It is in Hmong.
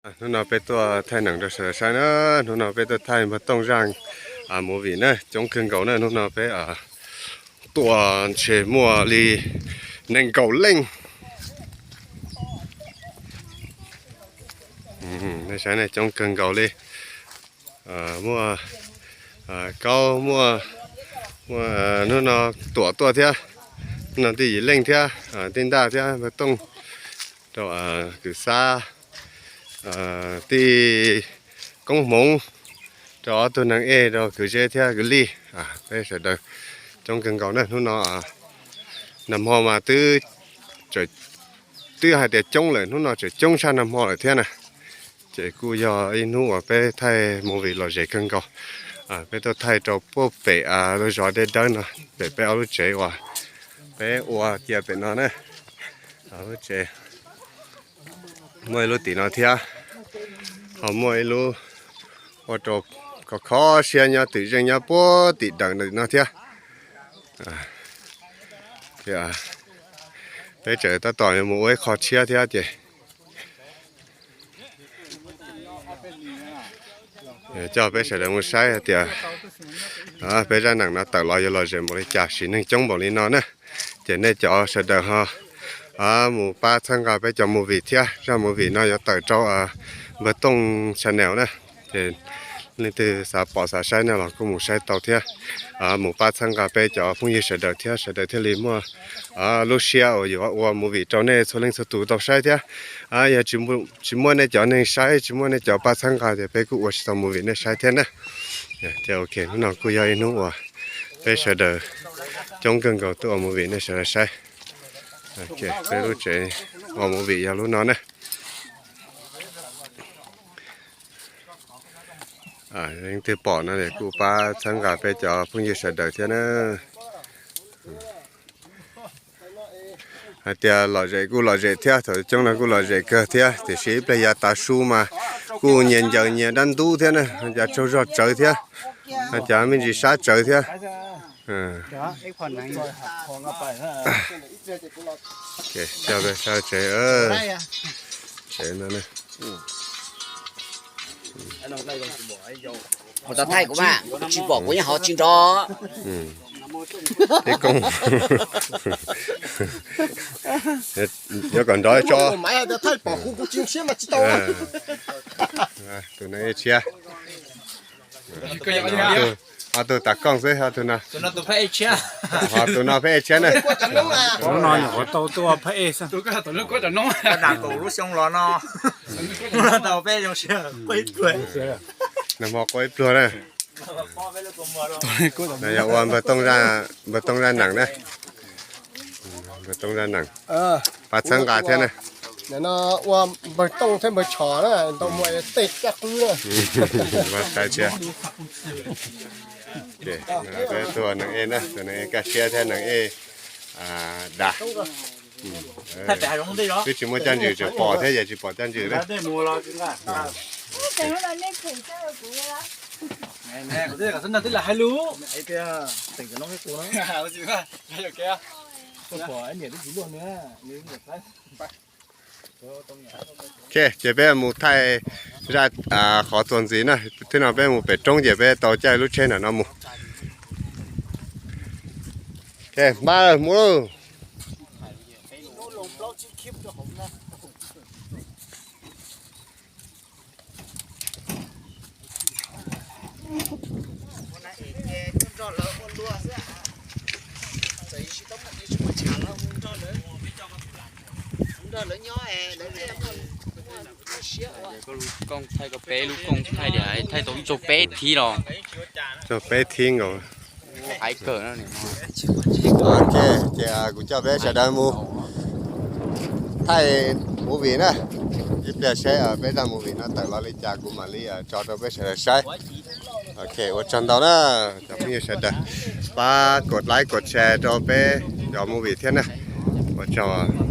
Hnub no peb tuaj thaij neem rau sawv daws saib na. Hnub no peb tuaj thaij Npawg Tooj zaj movie na, coob kawg nkaus na. Hnub no peb tuaj ntshe muaj li nees nkaum leej. Nej saib ne, coob kawg nkaus li. Muaj Kaub, muaj, muaj hnub no Tuam tuaj thiab, hnub no Tij Yim Leej thiab, Tij Ntaj thiab Npawg Tooj, rau Kwv Xab, Tij Koob Hmoov, rau ob tug neeg ej, rau Kwv Zeb thiab Kwv Lij. Peb sawv daws coob kawg nkaus na hnub no. Nag hmo mas twb, twb hais tias coob lawm, hnub no tseem coob tshaj nag hmo lawm thiab na. Ces kuj yog ib hnub uas peb thaij movie lom zem kawg nkaus. Peb tuaj thaij rau puag pem lub zos Dej Dawb no, pem peb ob lub tsev uas peb ua cia pem no na. Lub tsev, muaj ib lub tim no thiab, ho muaj ib lub ua rau kho kho siab nyob twm zeej nyob puag tim dawm no thiab. Peb tseem tab tom yuav mus ua ib qho tshiab thiab ces coj peb sawv daws mus saib hais tias peb zaj neem no tawm los yuav lom zem npaum li cas, sim neeg coob npaum li no na. Ces nej cov sawv daws ho mus pab txhawb nqa peb cov movie thiab. Zaj movie no yuav tawm rau Npawg Tooj channel na. Ces leej twg xav pom xav saib no los kuj mus saib tau thiab. Mus pab txhawb nqa peb cov phooj ywg sawv daws thiab, sawv daws thiaj li muaj lub siab uas yuav ua movie rau nej txhua leej txhua tus tau saib thiab. Yog tsis muaj nej cov neeg saib, tsis muaj nej cov pab txhawb nqa ces peb kuj ua tsis tau movie nej saib thiab na. Ces ok, hnub no kuj yog ib hnub uas peb sawv daws coob kawg nkaus tuaj ua movie nej sawv daws saib. Peb lub tsev ua movie yog lub no na. Leej twg pom no kuj pab txhawb nqa peb cov phooj ywg sawv daws thiab na. Hais tias lom zem kuj lom zem thiab, thaum coob no kuj lom zem kawg thiab, tiam sis ib pliag yav tav su mas kuj nyias ncaws nyias dab ntub thiab na, cas tsaug zog tsawv thiab, cas me ntsis sab tsawv thiab. Coj peb saib tsev, tsev no. Hov tau thaij kuv mas, kuv tsis pom kuv yeej hov tsis nrov. Ib koob yuav kom nrov tso. Tus neeg ej tshiab. Ob tug tav kooj xwb, ob tug no. Ho tus no phab ej tshiab na. Hnub no nyuam qhuav tau tuaj phab ej xwb. Nag hmo qua ib pluag na. Yog ua npawg Tooj zaj neem na. Npawg Tooj zaj neem, pab txhawb nqa thiab na. Ua npawg Tooj thiab npawg Tshos na, ntau muaj tej kaj qwb na. Saib thiab. Peb tus neeg ej na, tus neeg ej kaj siab thiab neeg ej dav. Twb tsis muaj caj ntsws, tseem pom thiab, yog tsis pom caj ntsws na. Ok, ces peb mus thaij zaj qhov txuas ntxiv na, thiab no peb mus pem roob ces peb tau caij lub tsheb ntawm no mus. Ok, npaj mus lauj. Koj thaij koj peb lub kooj thaij tias thaij tau ib txog peb thib los. Txog peb thib nkaus. Hais kawg no. Ok, ces kuv coj peb sawv daws mus thaij movie na. Ib pliag seb peb zaj movie no tawm los li cas kuv mam li tso rau peb sawv daws saib. Ok, ua tsaug ntau na cov phooj ywg sawv daws, pab kom like kom share rau peb cov movie thiab na. Ua tsaug.